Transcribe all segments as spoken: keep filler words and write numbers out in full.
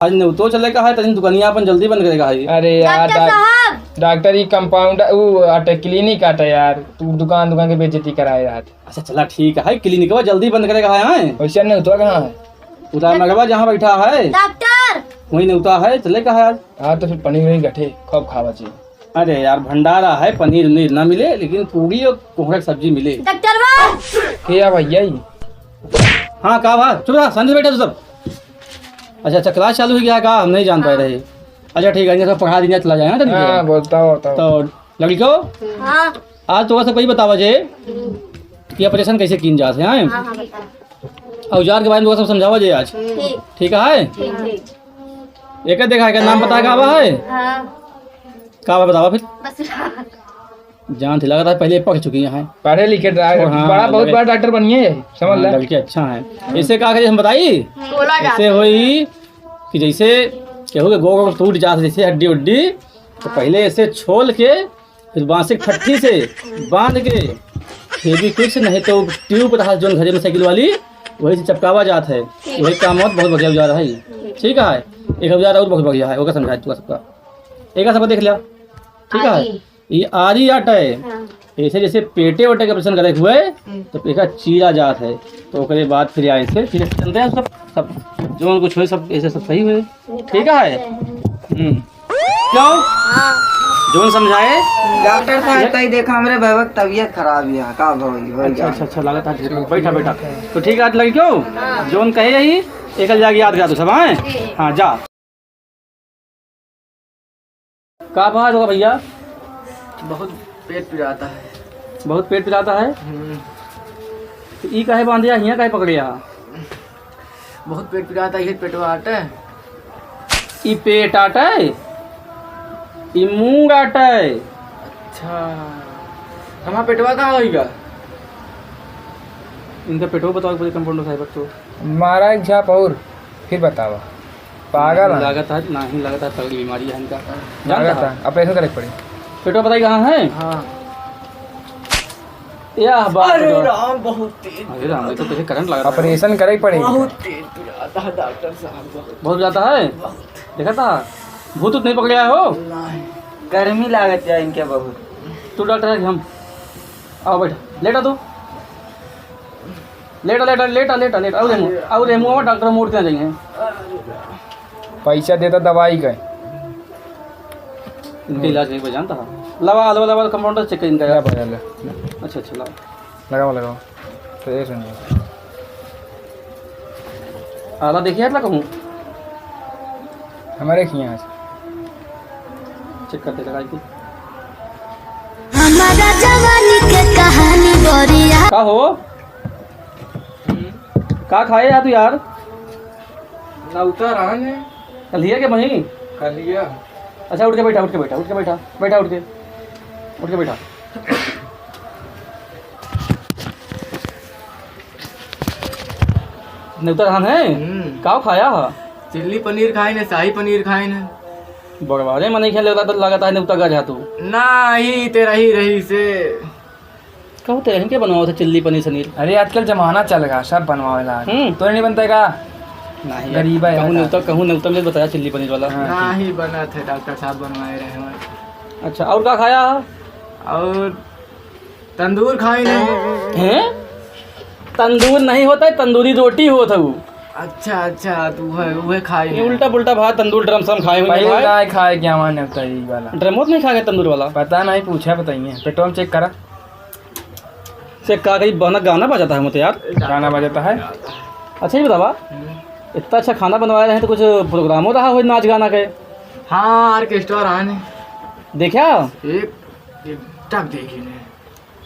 आज नेवतो चले का है, तनी दुकनिया अपन जल्दी बंद करे का है। अरे यार, डॉक्टर डॉक-, साहब। डॉक्टर, ई कंपाउंडर, ऊ आटे, क्लिनिक आटे यार, तू दुकान, दुकान के बेइज्जती कराए यार। अच्छा, चला ठीक है, क्लिनिकवा जल्दी बंद करे का है, हैं? वैसे नेवतो कहाँ है? उतार मगवा जहाँ बैठा है। डॉक्टर। वहीं नेवता है, चले का है आज? हाँ, तो फिर पनीर वनीर गठे, खूब खावा चाहिए। अरे यार, भंडारा है, पनीर उनीर ना मिले, लेकिन पूरी और कोहड़ा की सब्जी मिले। डॉक्टरवा। के या भैया ई? हाँ, का बा? चुप रहा, शांति से बैठा तू सब। अच्छा, अच्छा, क्लास चालू हो गया का? हम नहीं जान पाए रहे। अच्छा, ठीक है, इन्हें सब पढ़ा दीजिए, चला जाए, हाँ, तनिक। हाँ, बोलता हो, बताओ। तो लड़कियों, हाँ। आज तो बस वही बतावा जे कि ऑपरेशन कैसे कीन जात है, हैं? हाँ, हाँ, बताओ। औजार के बारे में तो सब समझावा जे आज। ठीक। ठीक है? ठीक, ठीक। एक देखा है, का नाम पता है, का बा है? हाँ। का बा, बतावा फिर। बस। जान थी, लगता है पहले पढ़ चुकी हैं। पढ़े लिखे डा-, ओ, हाँ, बड़ा, बहुत लगे-, बड़ा डॉक्टर बनिए, समझ हाँ, ले। लड़के अच्छा हैं। इससे का करिए हम बताई? बोला जाता इससे है। होई कि जैसे केहू के गोड़ वोड़ टूट जात, जैसे हड्डी उड्डी, तो पहले ऐसे छोल के, फिर बांस के फट्ठी से बांध के, फेविक्विक से, नहीं तो ट्यूब रहत जौन घरे में साइकिल वाली, वही से चपकावा जात है। ठीक। वही काम होत, बहुत बढ़िया औजार है। ठीक। ठीक है, एक औजार और बहुत बढ़िया है, ओका समझाए तू सबका। एक सबका देख लिया, ठीक है। आरी। ई आरी आटा है। हाँ। ऐसे जैसे पेटे वटे के ऑपरेशन करे हुए, हम्म। तो एका चीरा जात है, तो ओकरे बाद फिर आए से, फिर चलते हैं सब, सब जौन कुछ हुए, सब ऐसे सब सही हुए। ठीक है? हम्म। क्यों? हाँ। जौन समझाए? डॉक्टर साहब, ये तई देखा, हमरे बहबक तबीयत खराब है, का भई, हो अच्छा, गया। अच्छा, अच्छा, लागत है, ठीक है, बैठा, बैठा। तो ठीक है, आज लगी क्यों? हाँ। जौन कहे यही, एक जाके याद करा तू सब, हाँ? जी। हाँ, जा। का बात होगा भैया? बहुत पेट पिराता है। बहुत पेट पिराता है? हम्म। तो ई काहे बांधे, हियाँ काहे पकड़े आ? बहुत पेट पिराता है, ये पेटवा आटे। ई पेट आटे? ई मूड़ आटे? अच्छा, हमार पेटवा कहाँ होइगा? इनका पेटवा बताओ, पूरे कंपाउंडर साहब तो। मारा एक झाप और, फिर बतावा। पागल है। लागत है, नहीं लागत है, तगड़ी बीमारी है इनका। लागत जानता है, है? ऑपरेशन करे के पड़ी। पेटवा बताई कहाँ है? हाँ। या बात अरे है। राम, बहुत तेज अरे राम, ये तो तुझे करंट लगा रहा है। ऑपरेशन करे के पड़ी। बहुत तेज पिराता है डॉक्टर साहब, बहुत। बहुत जाता है? बहुत। देखा था? भूत उत नहीं पकड़े आए हो? नहीं। गर्मी लागत है इनके बहुत। तू डॉक्टर है कि हम? आओ बैठा, लेटा तू। लेटा, लेटा, लेटा, लेटा, लेटा। और रे मुँह, और रे मुँह, डॉक्टर मोड़ के आ जाएंगे। पैसा देता दवाई का। इनके इलाज नहीं कोई जानता है। लावा, लावा, लावा, कंपाउंडर चेक कर इनका। ले यार। भैया, ले। अच्छा, अच्छा, लावा। लगाओ, लगाओ। तो ये सुनिए। आला देखिए, आला कहूँ। हमारे खियाँ आज। चेक करते लगाई के। हमारा जवानी के कहानी बोरिया। का हो? हम्म। का खाए यार तू यार? नौता रहन है। कलिया के बही? कलिया। अच्छा, उठ के बैठा, उठ के बैठा, उठ के बैठा, बैठा उठ के, उठ के बैठा। नौता रहन है? हम्म। का खाया है? चिल्ली पनीर खाइन है, शाही पनीर खाइन है। बड़वारे मने खेले लागत है, नौता गया तू। नाही, तेरा ही रही से। कहू तेरे के बनवाओ थे चिल्ली पनीर सनीर। अरे आजकल जमाना चल गया, सब बनवावे ला। हम्म। तो नहीं बनता का? नहीं, गरीब है कहूँ यार। नेवता, कहूँ नेवता में बताया चिल्ली पनीर वाला। हाँ। नाही बना थे, डॉक्टर साहब बनवाए रहे हमारे। अच्छा, और का खाया? और तंदूर खाई नहीं। हैं? तंदूर नहीं होता है, तंदूरी रोटी होता है वो। अच्छा, अच्छा, तो वह, वह खाई ये नहीं। उल्टा पुल्टा भाई, तंदूर ड्रम सम खाए हुए पहले भाई। उल्टा है खाए क्या माने होता है ये वाला? ड्रम होत नहीं खा गए तंदूर वाला? पता नहीं, पूछा बताइए, पेट्रोल चेक करा। से का कही बहना गाना बजाता है मत यार। गाना बजाता है? अच्छा, ये बतावा, हम्म। इतना अच्छा खाना बनवाए रहे तो कुछ प्रोग्रामो रहा हो नाच गाना के? हाँ, ऑर्केस्ट्रा रहा ने। देखा? एक, एक टक देखी ने।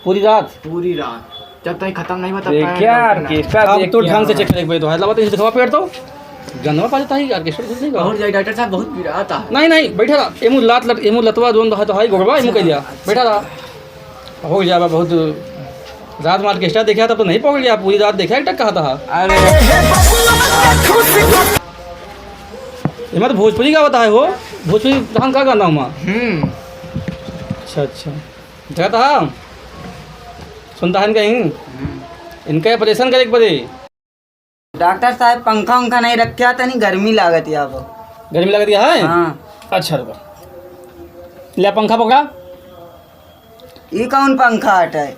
पूरी रात? पूरी रात। जब तक खत्म नहीं हुआ, तब तक देखा, ऑर्केस्ट्रा अब देख तो के ढंग से आना। चेक करे एक बार तो। हैदराबाद से दिखावा पेड़ तो। गनवा पा जाता है, ऑर्केस्ट्रा कुछ नहीं कहा। और जाए डॉक्टर साहब, बहुत पिराता है। नहीं, नहीं, बैठा रहा। एमू लात लट, एमू लतवा जोन है तो हाई गोड़वा, एमू कह दिया। बैठा रहा। हो गया बा, बहुत रात में ऑर्केस्ट्रा देखा तब तो नहीं पकड़ लिया, पूरी रात देखा एक टक कहा था। अरे। एमा तो भोजपुरी गावत है हो, भोजपुरी धान का गाना हुआ? हम्म। अच्छा, अच्छा। देखा था? सुनता है इनका ही? हम्म। इनका ऑपरेशन करे के पड़े। डॉक्टर साहब, पंखा उंखा नहीं रख्या, तनी गर्मी लागत है अब। गर्मी लगत है? हाँ। अच्छा, रुका। ले, पंखा पकड़ा। ई कौन पंखा हटे?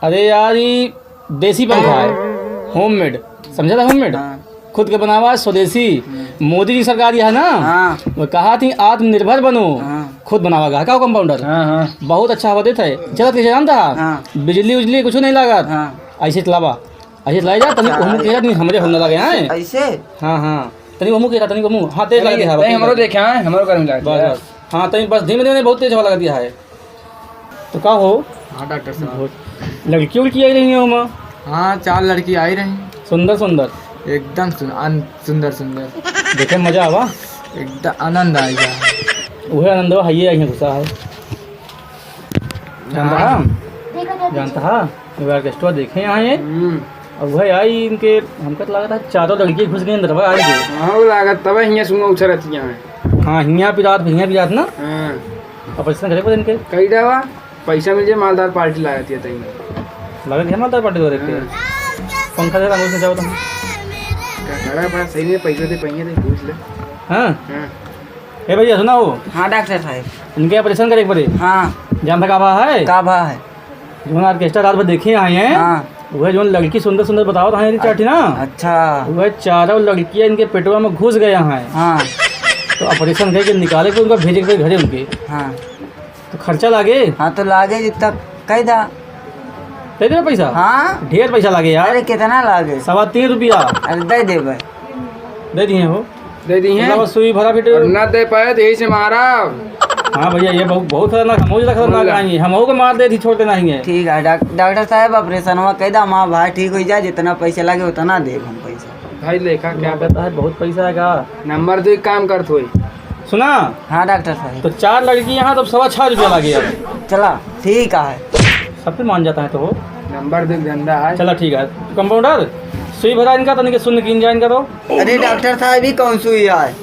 अरे यार, ई देसी पंखा है, homemade। समझा था, homemade? हाँ। खुद के बनावा है, स्वदेशी। हम्म। मोदी जी सरकार यह है ना, हाँ। वो कहा थी, "आत्मनिर्भर बनो।" हाँ। खुद बनावा गा, का हो, कंपाउंडर? हाँ, हाँ। बहुत अच्छा हवा देता है। चलत कैसे जानता है? हाँ। बिजली उजली कुछ नहीं लागत। हाँ। ऐसे चलावा। अरे लाई जा, तनी अच्छा, ओहमू के जा, तनी हमरे होने लगे हैं। ऐसे? हाँ, हाँ। तनी ओहमू के जा, तनी ओहमू। हाँ, तेज लगा दिया है, तनी हमरो देखे हैं, हमरो गर्मी लगा दिया है। बस, बस। हाँ, तनी बस धीमे, धीमे, बहुत तेज हवा लगा दिया है। तो का हो? हाँ, डॉक्टर साहब। बहुत लड़की उड़की आई रही है ओमा? हाँ, चार लड़की आई रही। सुंदर, सुंदर। एकदम सुन-, अन-, सुंदर, सुंदर। देखे मजा आवा? एकदम आनंद आ गया। वही आनंद हो, हइये आई है, गुस्सा है। जानता हाँ। है? जानता है? वो orchestra देखे यहाँ ये। हम्म। और वह आई इनके, हमका तो लगा था चारों लड़की घुस गई अंदर, आई गई। हाँ, वो लागत तब हियाँ सुनो उछरत हियाँ है। हाँ, हियाँ पिरात, हियाँ पिरात ना। हाँ। Operation करे पर इनके। कई दवा, पैसा मिल जाए, मालदार party लागत है तई। लागत है मालदार party करे के। हाँ। पंखा जरा अंगूर से जाओ तो। का खड़ा बड़ा सही में पैसा दे, पहिया दे, पूछ ले। हाँ। हाँ। ए भैया, सुना हो? हाँ, डॉक्टर साहब। इनके operation करे के पड़े। हाँ। जानता का भा है? का भा है? जौन orchestra रात भर देखे आए हैं, हाँ। वह जौन लड़की सुंदर सुंदर बतावत हैं, चाटी ना? अच्छा। वह चारों लड़कियाँ इनके पेटवा में घुस गया हैं। हाँ। तो operation करके निकाले के उनका भेजे के पड़े घरे उनके। हाँ। तो खर्चा लागे? हाँ, तो लागे जितना कह दा। दे दे पैसा? हाँ। ढेर पैसा लागे यार। अरे, कितना लागे? सवा तीन रुपया। अरे, दे देबे। दे दिए हो। दे दी हैं। मतलब, सुई भरा फिट। और ना दे पाए तो यही से मारा। हाँ भैया, ये बहुत, बहुत खतरनाक, हम खतरनाक बोला। आएंगे, हम को मार दे थी, छोड़ते नहीं है। ठीक है, डॉक-, डॉक्टर साहब, operation हुआ, कह दा, माँ भाई ठीक हो जाए, जितना पैसा लगे उतना देब हम पैसा। भाई, लेखा क्या कहता है, बहुत पैसा आएगा। नंबर दो, एक काम कर थोई। सुना? हाँ, डॉक्टर साहब। तो चार लड़की यहाँ, तो सवा छह रुपया लगे अब। चला, ठीक है। सब पे मान जाता है तो। नंबर दो, धंधा है। चला, ठीक है। कंपाउंडर, सुई भरा इनका, तनिक सुन्न कीन जाए इनका तो। अरे, डॉक्टर साहब, ये कौन सुई है?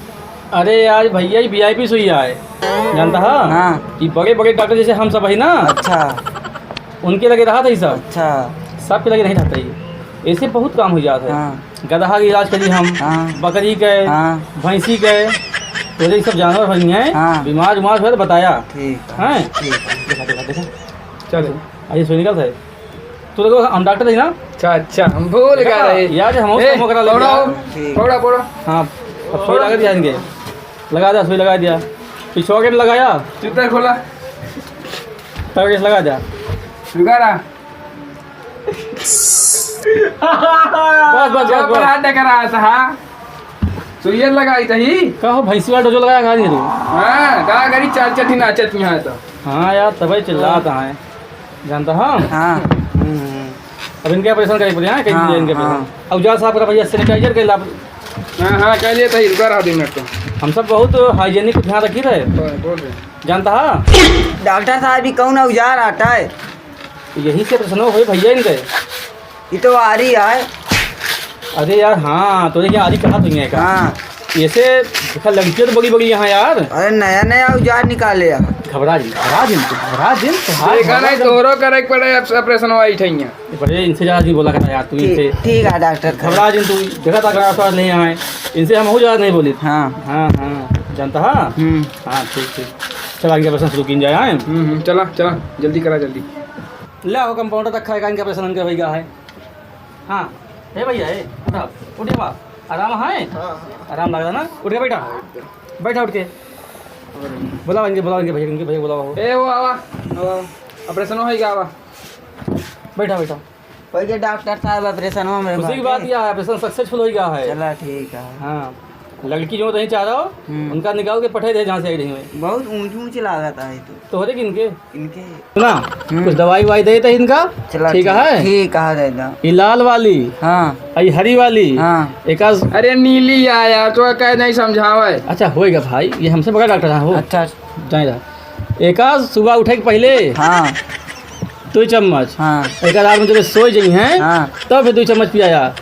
अरे यार भैया, ये VIP सुई है, जानता है? हाँ। ये बड़े बड़े डॉक्टर जैसे हम सब है ना। अच्छा। उनके लगे रहा था ये सब। अच्छा। सबके लगे नहीं रहता ये। ऐसे बहुत काम हो जाता है। हाँ। गदहा के इलाज करी हम, हाँ। बकरी के, हाँ। भैंसी के, तो ये सब जानवर होई हैं, हाँ। बीमार उमार हो तो बताया। ठीक है। हैं? ठीक है। देखा, देखा, देखा। चलो। आइए, सुई निकल है। तू देखो, हम डॉक्टर है ना? अच्छा, अच्छा, हम भूल गए रहे। यार, हम उसको ए, मोकरा ले पकड़ो, लिया। ठीक। पकड़ो, पकड़ो। हाँ, अब सुई लगा दिया इनके। लगा दिया, सुई लगा दिया। पिछवा के भी लगाया। जूता खोला। तब इस लगा दिया। रुका रहा। बस, बस, बस, जब बस। हाथ देख रहा था, हाँ। सुइया लगाई तही। का हो, भैंसी वाला डोजो लगाया कहा नहीं तू? हाँ, का करी, चार चट्टी नाचत यहाँ तो। हाँ यार, तबे चिल्लात हाँ। हैं। जानता हम? हाँ। हम्म। अब इनके operation करे पड़े, हाँ, कई हाँ, दिन के हाँ। Operation। औजार साफ करा भैया, sanitizer के लाभ। हाँ, हाँ, कह लिए तही, रुका रहा दो मिनट तो। हम सब बहुत hygienic ध्यान रखी रहे। बोल, बोल रहे। जानता है? डॉक्टर साहब, ये कौन औजार आता है? यही से operation हो भैया इनके। ये तो आरी है। अरे यार, हाँ, तोरे के आरी कहा दुनिया का। हाँ। ऐसे देखा, लड़कियाँ तो बड़ी बड़ी यहाँ यार। अरे, नया नया औजार निकाले हैं। घबरा जिन, घबरा जिन तू, घबरा जिन तू, हाथ देखा घबरा नहीं, जिन। तोरो करे के पड़े अब operation वाई ठैया। बड़े इनसे ज्यादा नहीं बोला करा यार तू ठीक, इनसे। ठीक है डॉक्टर साहब। घबरा जिन तू, देखा था करा स्वाद नहीं आए। इनसे हम और ज्यादा नहीं बोली। हाँ। हाँ, हाँ, जानता है? हम्म। हाँ, ठीक, ठीक। चला, इनके operation शुरू कीन जाए, हाँ? हम्म, हम्म, चला, चला, जल्दी करा, जल्दी। ले आओ, कंपाउंडर तक खाएगा, इनका operation इनके भैया है। हाँ, हे भैया, हे, उठा, उठे बा, आराम है? हाँ, हाँ। आराम लग रहा ना? उठ के बैठा। हाँ, एकदम। बैठा उठ के। और बुलाओ इनके, बुलाओ इनके भैया, इनके भैया बुलाओ। ए, वो आवा, आवा, operation होई गया, आवा। बैठा, बैठा। पहिले डॉक्टर साहब operation में खुशी की बात यह है, operation successful हो गया है। चला ठीक है। हाँ, लड़की जो नहीं चाह रहा हो, हम्म। उनका निकाल के पठाई दे जहाँ से आई रही हो। बहुत ऊंची ऊंची लागत है तो। तोहरे किनके? इनके। सुना, हम्म। कुछ दवाई ववाई दे दे इनका। चला ठीक ठीक, है? ठीक है, दे दो। ये लाल वाली। हाँ। ये हरी वाली। हाँ। एका अरे नीली या यार, तो कह नहीं समझावे। अच्छा, होएगा भाई, ये हमसे बड़ा डॉक्टर है हो। अच्छा। जाए रहा। एका सुबह उठे के पहले हाँ। दो चम्मच। हाँ। एका रात में जब सोई जाई हैं, हाँ। तब फिर दो चम्मच पियाया।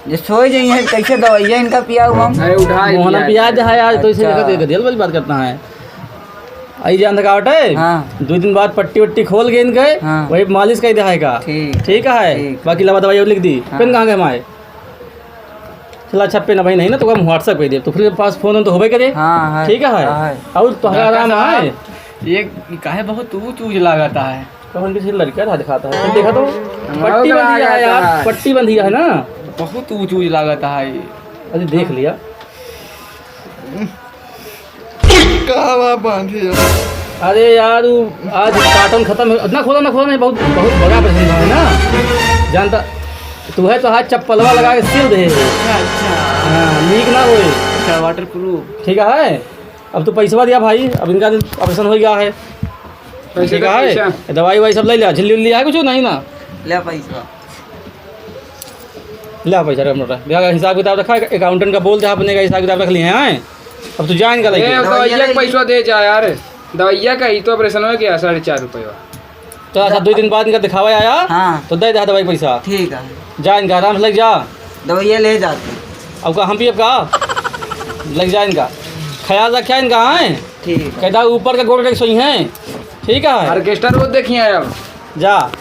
जे सोई जाई हैं, कैसे दवाइया इनका पिया हुआ हम? अरे उठा मोहना लिया। पिया दे है यार, तो इसे अच्छा। लेकर के गधियल वाली बात करता है। आई जान थकावट है? हाँ। दो दिन बाद पट्टी वट्टी खोल के इनके, हाँ। वही मालिश कर दे है का। ठीक। ठीक है? ठीक। बाकी लवा दवाई और लिख दी। हाँ। पेन कहाँ गए हमारे? चला, अच्छा, पे ना भाई, नहीं ना, तो हम WhatsApp कर दे। तो फिर पास फोन तो होबे करे। हाँ, है। ठीक है। हाँ, है। और तोहरा डॉक्टर आराम साहब, है? ये काहे बहुत ऊँच ऊँच लागत है? कौन किसी लड़का था दिखाता है? तुम देखा तो? हमारा पट्टी तो बंधी है लागत यार, है। पट्टी बंधी है ना? बहुत ऊँच ऊँच लागत है। अरे देख लिया। कहाँ बांधी है? अरे यार, वो आज carton खत्म है। ना खोला, ना खोला, नहीं, बहुत, बहुत बड़ा प्रश्न है ना। जानता, तू है तो हाथ चप्पलवा लगा के सिल दे। अच्छा, अच्छा। हाँ, लीक ना होए। अच्छा, waterproof। ठीक है, अब तू पैसवा दिया भाई, अब इनका operation हो गया है। पैसे ठीक है, पैसा। दवाई ववाई सब ले लिया, झिल्ली उल्ली है कुछ नहीं ना? ले पैसा। ले पैसा रख नोटा। देखा, हिसाब किताब रखा, accountant का बोल दे, अपने का हिसाब किताब रख लिए हैं। अब तू जा इनका लेके। ए, दवाइया दवाइया ले के ली। पैसा दे जा यार। दवाइया का ही तो operation हो गया, साढ़े चार रुपये। तो अच्छा, दो दिन बाद इनका दिखावा आया, हाँ। तो दे दे दवाई पैसा। ठीक है। जा इनका आराम से लेके जा। दवाइया ले जाते। अब का हम भी अब का? लेके जा इनका। ख्याल रखा इनका, हैं? ठीक है। कहता ऊपर का गोड़ रख सोई हैं। ठीक है। Orchestra रोज देखिए अब। जा।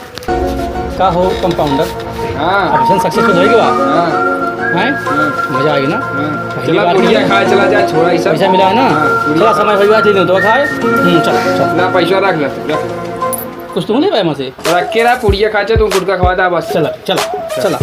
का हो compounder? हाँ। Operation successful होई गवा? हाँ। हैं? हाँ। मजा आएगी ना? हाँ। पहली चला, बार पुड़िया में खाए चला जा, छोड़ा ये सब। पैसा मिला है ना? हाँ, पुड़िया थोड़ा खा। समय होई गवा, ठीक है, दवा खाए। हम्म, चल, चल। ला, पैसा रख ले, रख। कुछ तो नहीं पाए मुझसे। रख के रहा, पुड़िया खा, चल, तू गुटखा खवा दे बस। चला, चला, चला।